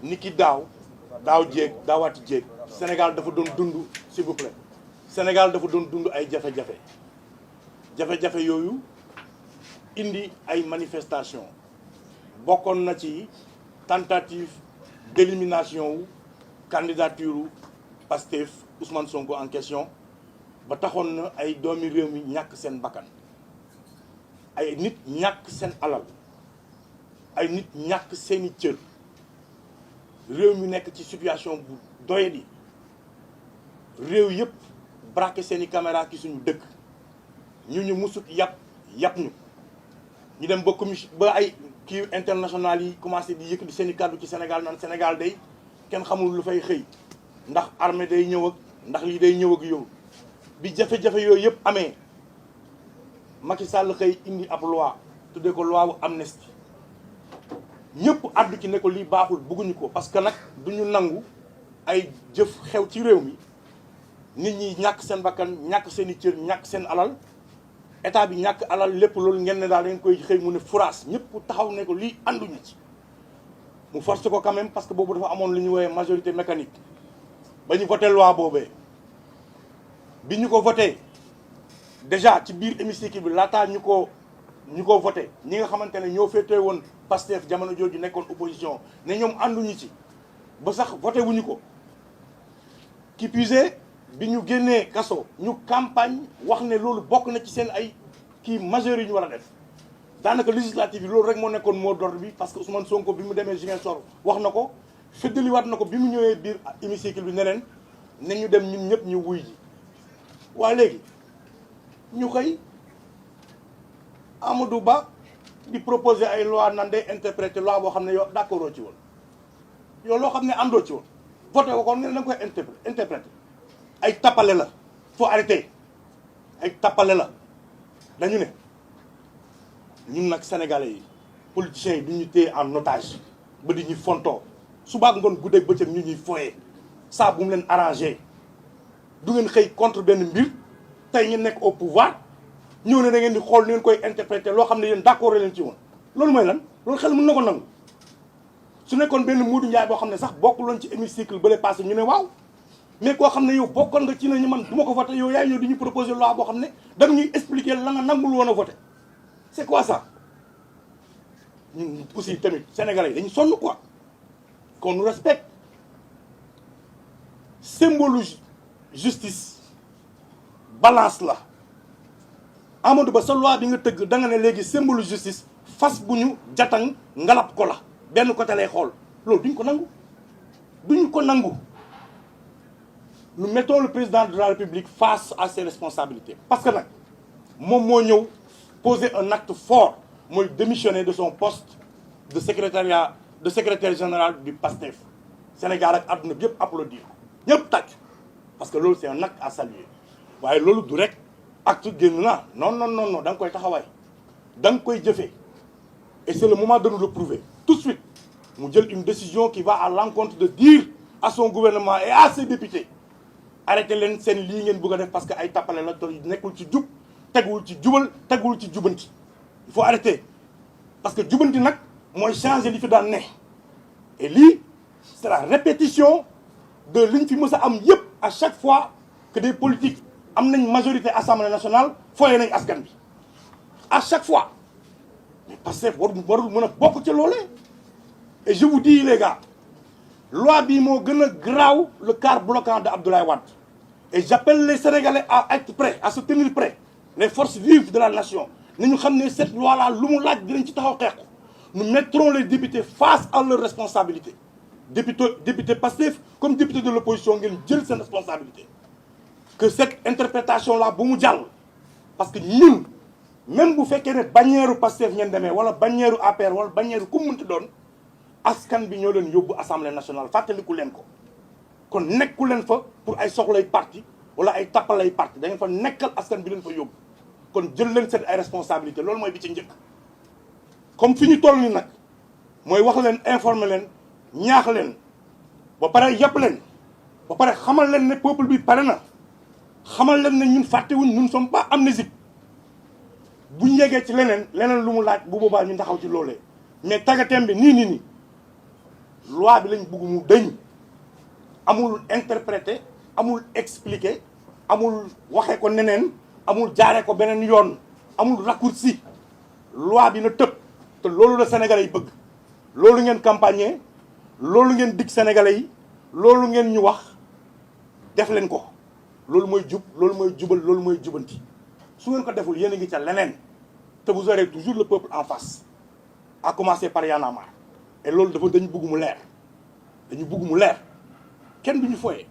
ni ki daaw jéeg daawaati jéeg Sénégal dafa doon dund s'il vous plaît Sénégal dafa doon dund ay jafe-jafe yooyu indi ay manifestation bokkoon na ci tentative d'élimination wu candidature Pastef Ousmane Sonko en question ba taxoon na ay doomi réew mi ñàkk seen bakkan ay nit ñàkk seen alal ay nit ñàkk seeni cër réew mi nekk ci situation bu doyadi réew yëpp braqué seeni caméra ci suñu dëkk ñu musut yàpp ñu dem ba commission ba ay kii international yi commencé di yëkkati seeni kàddu ci Sénégal naan Sénégal day kenn xamul lu fay xëy ndax armée day ñëw ak ndax lii day ñëw ak yow bi jafe-jafe yooyu yëpp amee Macky Sall xëy indi ab loi tuddee ko loi wu amnistie ñëpp àddu ci ne ko lii baaxul bëgguñu ko parce que nag duñu nangu ay jëf xew ci réew mi nit ñi ñàkk seen bakkan ñàkk seen i cër ñàkk seen alal état bi ñàkk alal lépp loolu ngeen ne daal dañ koy xëy mu ne furaas ñëpp taxaw ne ko lii ànduñu ci mu forcé ko quand même parce que boobu dafa amoon lu ñu woowee majorité mécanique ba ñu voté loi boobee bi ñu ko voté déjà ci biir hémicycle bi laataa ñu ko voté ñi nga xamante ne ñoo féetee woon Pastef jamono jooju nekkoon opposition ne ñoom ànduñu ci ba sax voté wuñu ko qui puisé bi ñu génnee kaso ñu campagne wax ne loolu bokk na ci seen ay kii majeur yi ñu war a def daanaka législative yi loolu rek moo nekkoon mot d'ordre bi parce que Ousmane Sonko bi mu demee Ziguinchor wax na ko feddaliwaat na ko bi mu ñëwee biir hémicycle bi ne leen ne ñu dem ñun ñëpp ñu wuy ji waa léegi ñu xëy Amadou Ba di proposer ay loi nan day interpréter loi boo xam ne yow d'accord ci woon yow loo xam ne àndoo ci woon voté ko kon ne da nga koy interpréter ay tappale la faut arrêter ay tappale la dañu ne ñun nag sénégalais yi politiciens yi du ñu téye en otage ba di ñuy fontoo suba ngoon guddeeg bëccëg ñu ñuy foyee saa bu mu leen arrangé du ngeen xëy contre benn mbir tey ngeen nekk au pouvoir ñëw ne da ngeen di xool ni ngeen koy interpréter loo xam ne yéen d'accord leen ci woon loolu mooy lan loolu xel mën na ko nangu su nekkoon benn Modou Ndiaye boo xam ne sax bokkuloon ci hémicycle ba lay passé ñu ne waaw mais koo xam ne yow bokkoon nga ci ne ñu man du ma ko voté yow yaay ñëw di ñu proposer loi boo xam ne da nga ñuy expliquer la nga nangul woon a voté c'est quoi ça ñun aussi tamit sénégalais yi dañu sonn quoi qu'on nous respecte symbole justice balance la Amadou Ba sa loi bi nga tëgg da nga ne léegi symbole justice fas bu ñu jatan ngalab ko la benn côté lay xool loolu duñ ko nangu nous mettons le président de la République face à ses responsabilités parce que nag moom moo ñëw poser un acte fort mooy démissionner de son poste de secrétaire général du PASTEF Sénégal ak àdduna bi yëpp applaudir ko ñëpp tàcc parce que loolu c'est un acte à saluer waaye loolu du rek acte génn na non da nga koy taxawaay da nga koy jëfee et c'est le moment de nous le prouver tout de suite mu jël une décision qui va à l'encontre de dire à son gouvernement et à ses députés arrêté leen seen lii ngeen bëgg a def parce que ay tappale la te nekkul ci jub teguwul ci jubal teguwul ci jubanti il faut arrêter parce que jubanti nag mooy changer li fi daan ne et lii c'est la répétition de liñ fi mës a am yëpp à chaque fois que des politiques am nañ majorité assemblée nationale foyee nañ askan bi à chaque fois mais parce que warul mën a bokk ci loolee et je vous dis les gars loi bii moo gën a graaw le quart bloquant de Abdoulaye Wade et j'appelle les Sénégalais à être prêts à se tenir prêts les forces vives de la nation nañu xam ne cette loi là lu mu laaj dinañ ci taxaw xeex ko nous mettrons les députés face à leurs responsabilités député Pastef comme député de l'opposition ngeen jël seen responsabilité que cette interprétation là bu mu jàll parce que ñun même bu fekkee ne bannière Pastef ngeen demee wala bannière APR wala bannière ku munti doon askan bi ñoo leen yóbbu assemblée nationale fàttaliku leen ko kon nekku leen fa pour ay soxlay parti wala ay tappalay parti da ngeen fa nekkal askan bi leen fa yóbbu kon jël leen seen ay responsabilité loolu mooy bi ci njëkk comme fi ñu toll ni nag mooy wax leen informer leen ñaax leen ba pare yàpp leen ba pare xamal leen ne peuple bi pare na xamal leen ne ñun fàttewuñ ñun sommes pas amnésiques buñ yeggee ci leneen lu mu laaj bu boobaa ñu taxaw ci loolee mais tàggateem bi nii loi bi lañ bëgg mu dëñ amul interpréter amul expliquer amul waxee ko neneen amul jaaree ko beneen yoon amul raccourci loi bi na tëb te loolu la sénégalais yi bëgg loolu ngeen campagne loolu ngeen dig sénégalais yi loolu ngeen ñu wax def leen ko loolu mooy jub loolu mooy jubal loolu mooy jubanti su ngeen ko deful yéen a ngi ca leneen te vous aurez toujours le peuple en face à commencer par Y'en a marre et loolu dafa dañu bëgg mu leer dañu bëgg mu leer kenn duñu foyee